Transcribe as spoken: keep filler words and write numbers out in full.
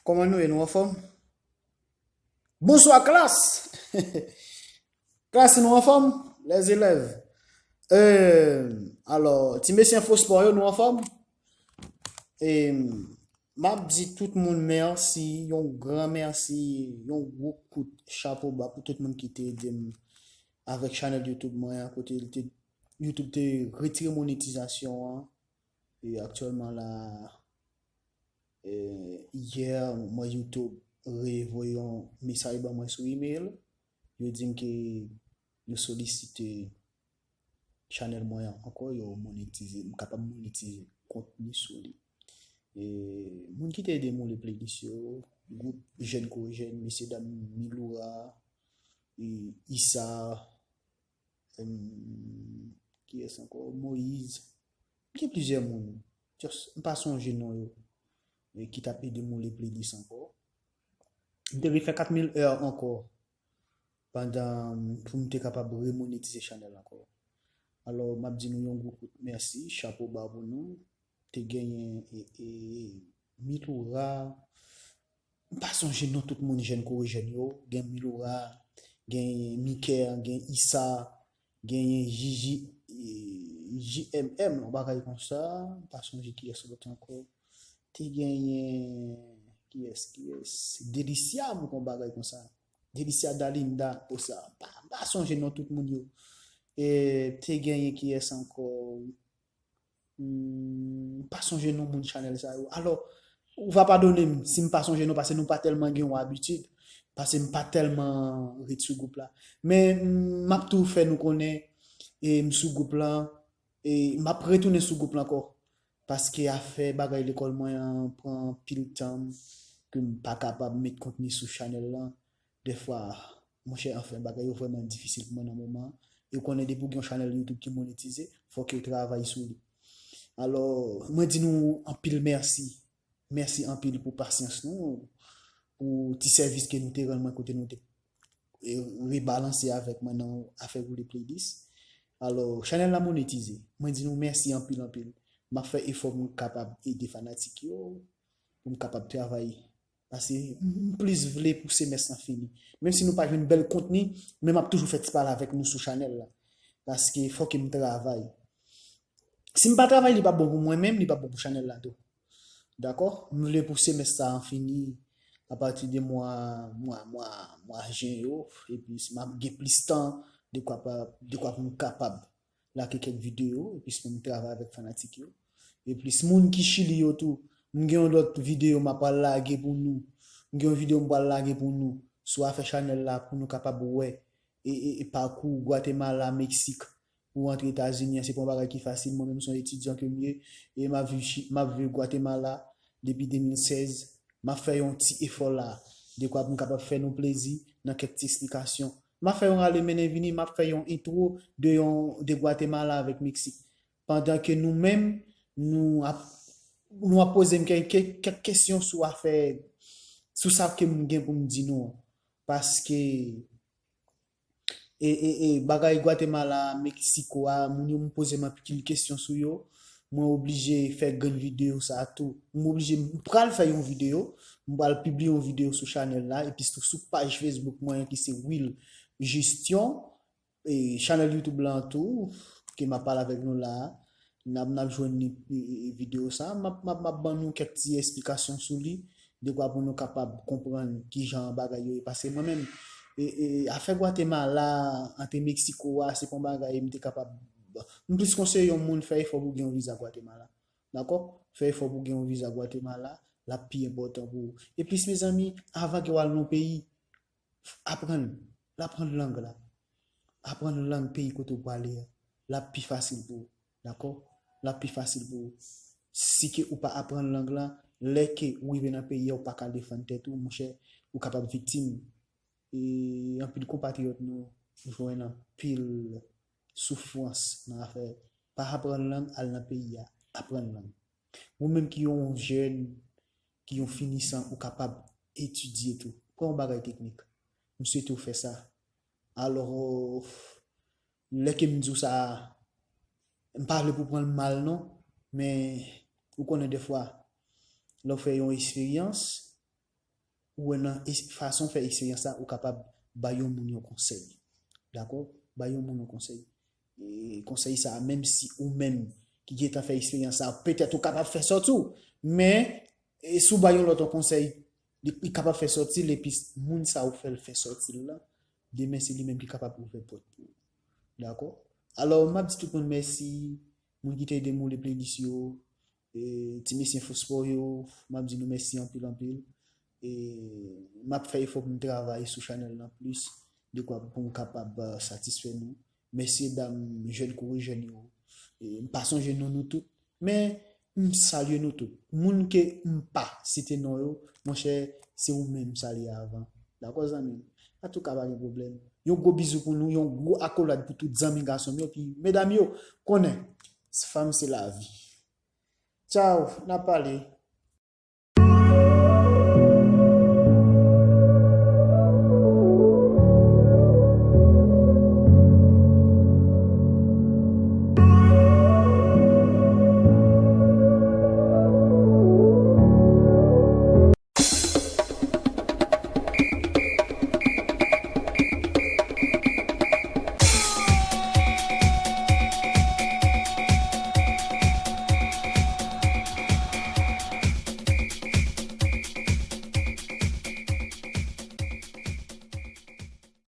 Kòman nou ye? Nou anfòm? Bonswa, klas! Klas, nou anfòm? Lèzelèv. Euh, alò, ti mesye enfo spò yo, nou anfòm? E, m ap di tout moun mèsi, yon gran mèsi, yon gwo kout chapo ba pou tout moun ki te ede m avèk chanèl YouTube mwen an, kote li te, YouTube te retire monetizasyon an. E aktyèlman la, e, yè, mwen, YouTube revoye yon mesaj ban mwen sou email. Yo di m ke yo solisite chanèl mwen an ankò, yo monetize, m kapab monetize kontni sou li. E moun ki te ede m woule playlist yo, gwoup Jèn Kore Jèn, mesye dam Miloura, e, Issa, em, kiyès ankò? Moyiz. Gen plizyè moun. Just, m pa sonje non yo. E ki t ap ede m woule playlist ankò. M te vle fè kat mil è ankò. Pandan pou m te kapab remonetize chanèl ankò. Alò, m ap di nou yon gwo kout mèsi, chapo ba pou nou. Te genyen, e, e, Miloura, m pa sonje non tout moun, Jèn Kore Jèn yo, gen Miloura, gen Miker, gen Issa, genyen J J, e, J M M, yon bagay konsa, m pa sonje kiyès lòt ankò. Te genyen, kiyès, kiyès, Delicia, m kon bagay konsa. Delicia Dalinda, konsa. M pa, m pa sonje non tout moun yo. E te genyen kiyès ankò? Hmm, m pa sonje non moun chanèl sa yo. Alò, ou va padone m si m pa sonje non, paske nou pa tèlman gen yon abitid, paske m pa tèlman ret sou gwoup la. Men, m ap tou fè nou konnen, e m sou gwoup la, e m ap retounen sou gwoup la ankò. Paske afè bagay lekòl mwen an pran anpil tan m, ke m pa kapab met kontni sou chanèl lan. Dèfwa, monchè, anfen, bagay yo vrèman difisil pou mwen nan moman an. E w konnen depi w gen yon chanèl YouTube ki monetize, fòk yo travay sou li. Alò, mwen di nou anpil mèsi. Mèsi anpil pou pasyans nou, pou ti sèvis ke nou te rann mwen kote nou te, e, rebalanse avèk mwen nan afè woule playlist. Alò, chanèl la monetize. Mwen di nou mèsi anpil, anpil. M ap fè efò pou m kapab ede fanatik yo, pou m kapab travay. Paske m plis vle pou semès lan fini. Menm si nou pa jwenn bèl kontni, men m ap toujou fè ti pale avèk nou sou chanèl la. Paske fòk m travay. Si m pa travay, li p ap bon pou mwen menm, li p ap bon pou chanèl la tou. Dakò? M vle pou semès sa a fini apati de mwa, mwa, mwa, mwa jen yo, epi si m ap gen plis tan, dekwa pa, dekwa pou m kapab lage kèk videyo, epi si m travay avèk fanatik yo. Epi si moun ki Chili yo tou, m gen yon lòt videyo m ap pral lage pou nou. M gen yon videyo m pral lage pou nou sou afè chanèl la pou nou kapab wè e, e, e pakou Gwatemala, Meksik, pou antre Etazini an, se pa yon bagay ki fasil. Mwen menm, se yon etidyan ke m ye, e m ap viv, Chi- m ap viv Gwatemala depi de mil sèz. M ap fè yon ti efò la, dekwa pou m kapab fè nou plezi nan kèk ti esplikasyon. M ap fè yon ale mennen vini, m ap fè yon entwo de yon, de Gwatemala avèk Meksik. Pandan ke nou menm, nou ap, nou ap poze m kèk, kèk, kèk kesyon sou afè, sou sa ke m gen pou m di nou an. Paske e, e, e, bagay Gwatemala, Meksiko a, moun yo m poze m anpil kesyon sou yo. Mwen oblije fè grenn videyo sa a tou. M oblije, m pral fè yon videyo. M pral pibliye yon videyo sou chanèl la, epi tou sou paj Facebook mwen an ki se Will Gestion. E chanèl YouTube la an tou, ke m ap pale avèk nou la a. N ap, n ap jwenn li, e, e, e, videyo sa a. M ap, m ap, m ap ban nou kèk ti esplikasyon sou li, dekwa pou nou kapab konprann kijan bagay yo ye. Paske mwen menm, e, e, afè Gwatemala, antre Meksiko a, se pa yon bagay m te kapab. M plis konseye yon moun fè efò pou gen yon viza Gwatemala. Dakò? Fè efò pou gen yon viza Gwatemala, l ap pi enpòtan pou ou. E plis, mezanmi, avan ke w al nan yon peyi, aprann, aprann lang la. Aprann lang peyi kote w prale a. L ap pi fasil pou ou. Dakò? L ap pi fasil pou ou. Si ke ou pa aprann lang la, lè ke ou rive nan peyi a, ou pa ka defann tèt ou, monchè, ou kapab viktim. E anpil konpatriyòt nou jwenn anpil soufrans nan afè pa aprann lang, al nan peyi a, aprann lang. Ou menm ki yon jèn, ki yon finisan, ou kapab etidye tou. Pran yon bagay teknik. M swete w fè sa. Alò, lè ke m di w sa, m pa vle pou w pran l mal non, men ou konnen dèfwa, lè w fè yon esperyans, ou wè nan es- fason w fè eksperyans la, ou kapab bay yon moun yon konsèy. Dakò? Bay yon moun yon konsèy. E konsèy sa a, menm si ou menm ki gentan fè eksperyans sa a, petèt ou kapab fè sòti w. Men, e si w bay yon lòt yon konsèy, li, li kapab fè sòti l, epi moun sa ou fè l fè sòti l la, demen se li menm ki kapab ouvè pòt pou ou. Dakò? Alò, m ap di tout moun mèsi, moun ki te ede m woule playlist yo, e, ti mesye Fospò yo, m ap di nou mèsi anpil, anpil. E m ap fè efò pou m travay sou chanèl lan plis, dekwa pou m kapab, euh, satisfè nou. Mesye, dam, jèn kou jèn yo, e, m pa sonje non nou tout, men m salye nou tout. Moun ke m pa site non yo, monchè, se ou menm m salye avan. Dakò, zanmi m? Antouka, pa gen pwoblèm. Yon gwo bizou pou nou, yon gwo akolad pou tout zanmi gason m yo, epi medam yo, konnen, fanm se lavi. Tchaw, n a pale.